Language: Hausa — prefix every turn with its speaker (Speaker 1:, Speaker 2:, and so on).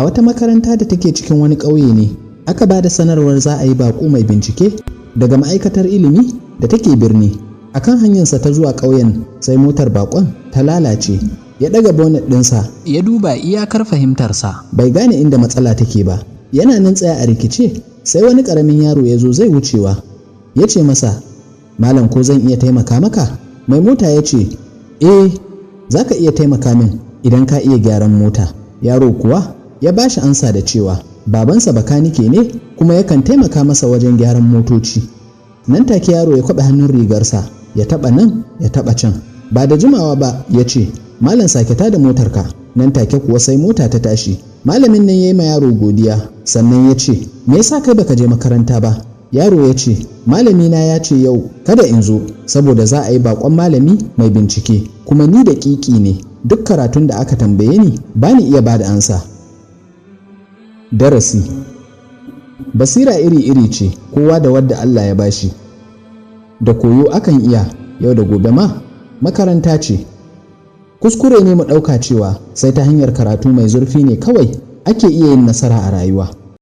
Speaker 1: A wata makaranta da take cikin wani ƙauye ne aka ba da sanarwar za a yi baƙo mai bincike daga ma'aikatar ilimi da take birni. A kan hanyarsa ta zuwa ƙauyen, sai motar baƙon ta lalace. Ya ɗaga bonnet ɗinsa ya duba iyakar fahimtarsa, bai gane inda matsala take ba. Yana nan tsaya a rikice, sai wani ƙaramin yaro ya zo zai wucewa. Ya ce masa, "Malam, ko zan iya taimaka maka?" Mai mota ya ce, "Eh, za ka iya taimaka min idan ka iya gyaran mota." Yaro kuwa ya ba shi ansa da cewa babansa bakanike ne kuma yakan taimaka masa wajen gyaran motoci. Nan take yaro ya kwaɓe hannun rigarsa, ya taɓa nan, ya taɓa can. Ba da jimawa ba ya ce, "Malam, sake da motarka." Nan take kuwa sai mota ta tashi. Malamin nan ya yi ma yaro godiya, sannan ya ce, "Me yasa kai baka je makaranta ba?" Yaro ya ce, "Malamina ya ce yau kada in zo saboda za a yi bakon malami mai bincike, kuma ni daƙiƙi ne, duk karatun da aka tambaye ni ba ni iya bada ansa." Darasi: basira iri-iri ce, kowa da wadda Allah ya bashi. Da koyo akan iya, yau da gobe ma makaranta ce. Kuskure ne mu ɗauka cewa sai ta hanyar karatu mai zurfi ne kawai ake iya yin nasara a rayuwa.